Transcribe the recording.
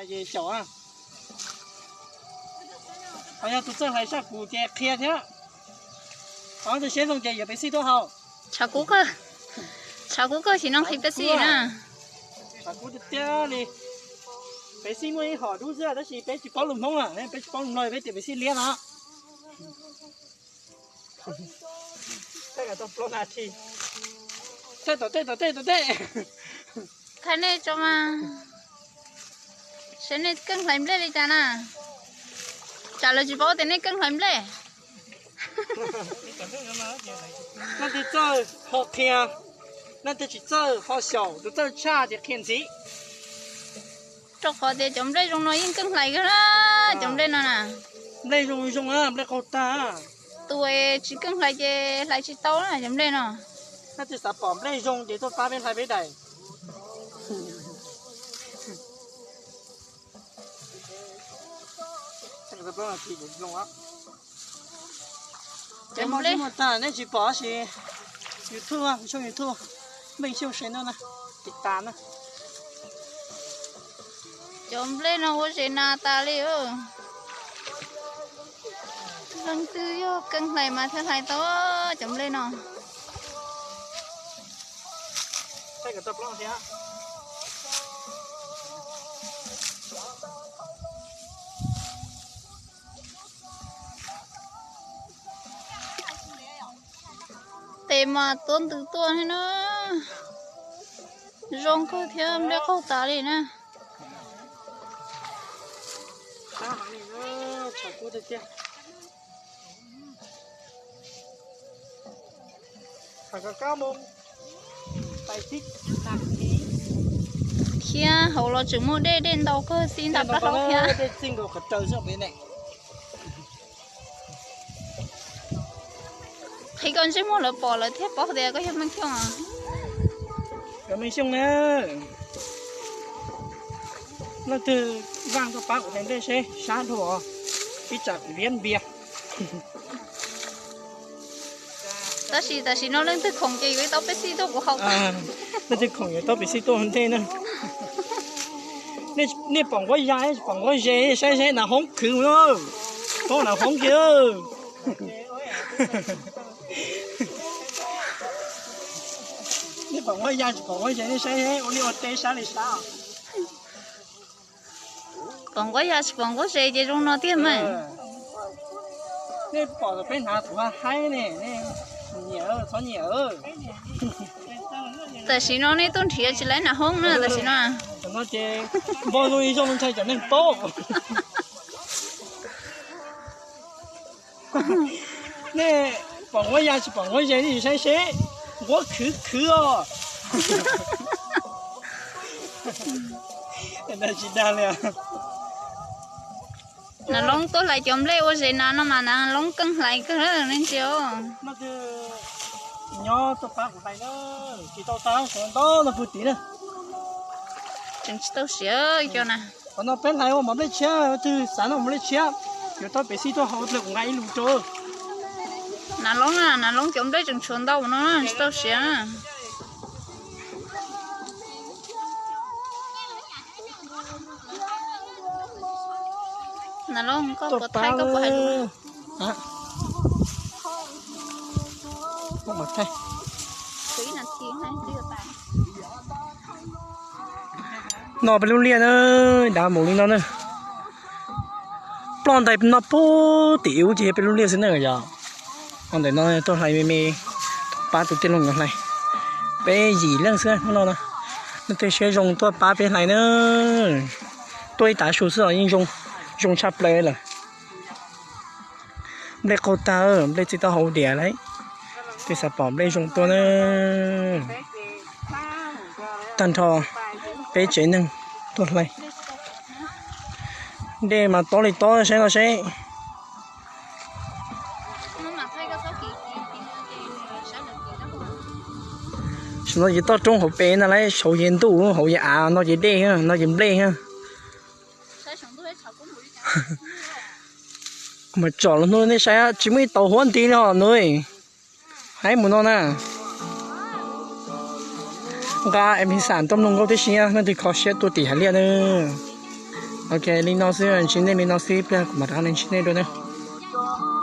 Ces xyaum, ho yog tus txawj hlais sab kuv ces qhia thiab. Qhov tus siab zoo ces yuav pev xij tuaj haus. Tshav kub kawg, sim no nqhis pev xij na. Tshav kub tiag tiag li. Pev xij muaj ib hom dub xwb tab sis peb tsis paub lus Hmoob, peb tsis paub lus Nplog peb tias pev xij liab no. Thaij tom tej tom tej tom tej. Thaij nej tso mas. Saib nej keej hlais nplej li cas na. Tsam lawv tsis paub tias nej keej hlais nplej. Leej twg txawj ho qhia, leej twg tsis txawj ho xyaum, tus txawj tshaj ces qhia ntxiv. Rau qhov tias cov nplej zoo no yeej keej hlais kawg na, cov nplej no na. Nplej zoo zoo, nplej qaug tag. Tus tsis keej hlais ces hlais tsis tau na cov nplej no. Leej twg xav pom nplej zoo ces tuaj pab peb hlais peb daim. Ces muaj tag nej tsis pom sis YouTube, tshooj YouTube Meej Xyooj Channel na, tiv tas na. Cov nplej no ua zes nas tas li. Leej twg yog keej hlais mas thiaj hlais tau cov nplej no. Tes mas tuab ntws tuaj thiab na. Zoo kawg thiab nplej qaug tas li na. Thiab hauv los tseem muaj dej, dej ntau kawg xwb ntag plaub hau thiab. Qhib koj ntsej muag lawv pom lawv thiaj paub tias koj yog Meej Xyooj. Meej Xyooj na, leej twg vaj tuaj pab kuv hlais nplej seb sab dhau os, ib tsam kuv liab npias. Tab sis tam sim no leej twg khoom ces yuav ib taub peb xij tuaj kuv haus. Leej twg khoom yuav taub peb xij tuaj ntej na. Nej pom nquab ya, pom nquab ze, saib saib nas hoob khwv no. Pom nas hoob kiag. Nej pom nquab ya tsis pom nquab ze, nej saib ua liaj ua teb sab li sab. Pom nquab ya tsis pom nquab ze ces zoo no tiag mas. Nej pom peb hnav kuv ha haib ne, nej nyiam txhob nyiam. Tam sim no nej tuaj nrhiav tsis laib nas hoob na tam sim no. Tam no ces npog zoo ib zaug ntshai cov neeg paub. Nej pom nquab ya tsis pom nquab ze nej saib seb, nquab khwv khwv os. Tsis dag li. Nas Loob tuaj hlais cov nplej ua zes nas no mas Nas Loob keej hlais kawg ne ntsia. Nyob tuaj pab kuv hlais na, tsis tau tag, ntau no pug tid na. Tseem tsis tau siav cov na. Qhov no peb hlais ua mov nplej tshiab, twg xav noj mov nplej tshiab, yuav tau pem xij tuaj hau ple kuv nqa ib lus rau. Nas Loob na, Nas Loob cov nplej tseem tshuav ntau no tsis tau siav na. Nas Loob, koj puas thaij, koj puas hais lus? Noj peb lub liaj na, dav mus li no na. Ploj ntais noj pug tim ub ces yog peb lub liaj xwb na yom. Ntawm no tuaj hlais me me, pab tus tij laug nkawd hlais. Peb yim leej xwb hnub no na. Leej twg siab zoo tuaj pab peb hlais na. Tuaj ib tav su xwb los yeej zoo, zoo tshaj plaws lawm. Nplej qaug tag, nplej txij taub hau diam lawm. Twg xav pom nplej zoo tuaj na. Tag nrho peb tsev neeg tuaj hlais. Dej mas tob li tob saib no seb. Saum no ces toj roob hauv pes ntag lauj, saud ces ntuj, hauv ces av, no ces dej, no ces nplej. Mas tsom los hnub nej saib tsis muaj ib tauv huab nti li os nws. Haib mus no na. Nqa es me xam tuaj mloog nkauj tib si, leej twg kho siab tuaj tim hais liaj na. Ok, li no xwb, ntsib nej li no xwb, pliag kuv mam rov qab ntsib nej dua na.